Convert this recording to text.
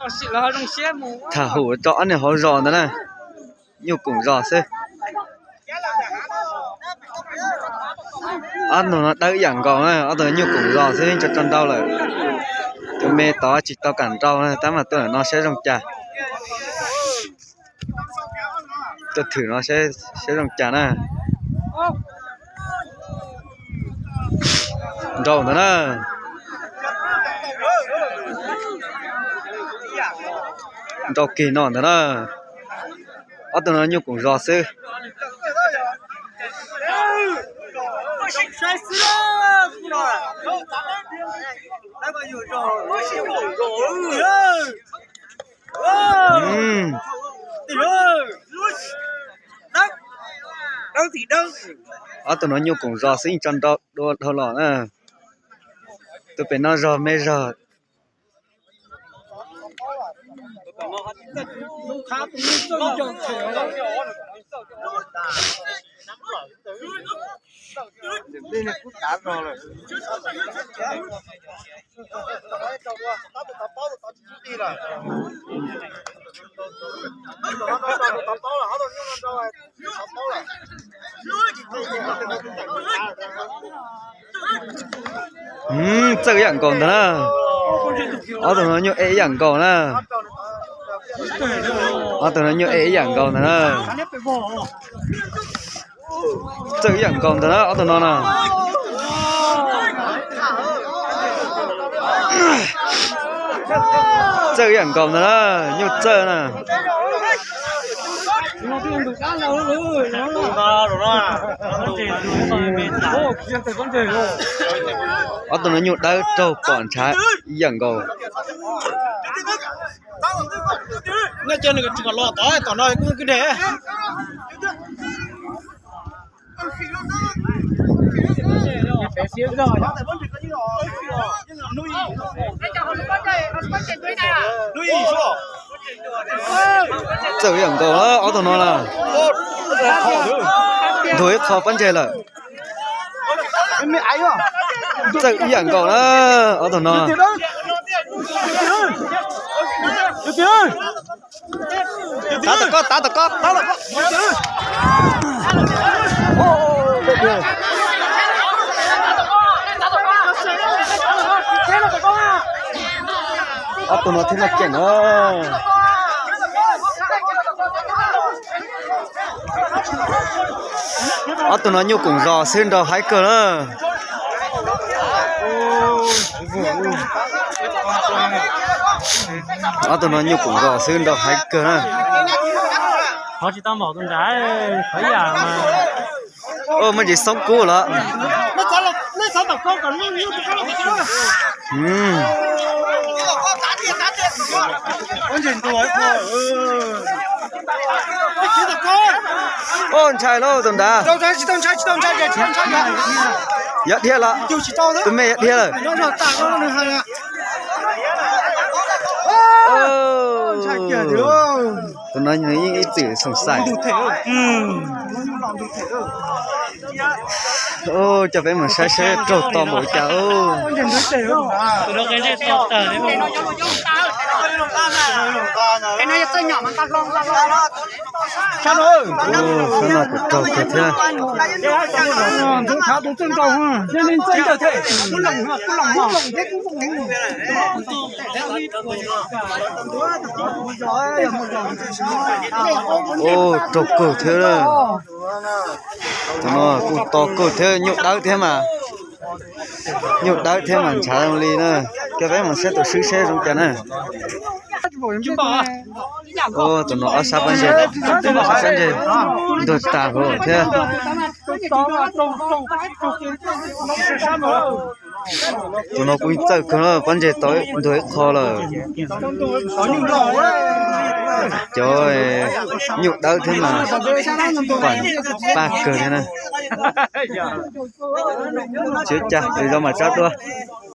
Tham hum rau ob niag hauv zos ntawd na, nyuj koom zos xwb. Ob tug no dawb yam nkaus na, ob tug no nyuj koom zos xwb, tso tso nrau lawm. Tus me tod tsis tau kam nrau na, tab mas tuaj no saib zoo cas. Tuaj thwm no saib zoo cas na. Nrau ntawd na. Nrau kig no ntawd na. Ob tug no nyuj koom zos xwb. Ob tug no nyuj koom zos xwb, tso nrau dua dhau los na. Tus pem no zog me zog. Txawj ib yam nkaus ntag na. Ob tug no nyuj ib yam nkaus na. Ob tug no nyuj ib yam nkaus ntag na. Txawj ib yam nkaus ntag na ob tug no na. Txawj ib yam nkaus ntag na, nyuj txawj na. Ob tug no nyuj dawb raug pom ntshav ib yam nkaus. Txawj ib yam nkaus ob tug no na. Ntug ib qho pob ntseg lawm. Txawj ib yam nkaus na ob tug no. Tav tom koj, tav tom koj. Ob tug no thiab no ceem na. Ob tug no nyuj koom zos xwb nrau haib kawg na. Ob tug no nyuj koom zos xwb nrau haib kawg na. Muaj ntsis xoob kub los. Ntshai lauj tus nrad. Yuav dhia los, tus me yuav dhia lawm. Tus no nws yeej ib txwm xoom xaim. Coj peb mus saib saib raug to npaum cas. Sab no kuj raug kawg thiab. Ua raug kawg thiab. Tus no kuj to kawg thiab, nyuj dawb thiab mas. Nyuj dawb thiab mas ntshav zoo li na. Coj peb mus saib tus swb seb zoo cas na. Tus no ob sab pob ntseg, ob sab pob ntseg ntug tas huv thiab. Tus no kuj txawj kawg na, pob ntseg tau ntug ib qho lawm. Cov nyuj dawb thiab mas pam paj kawg thiab na. Tsis ua cas, lwm zaus mam tsa dua.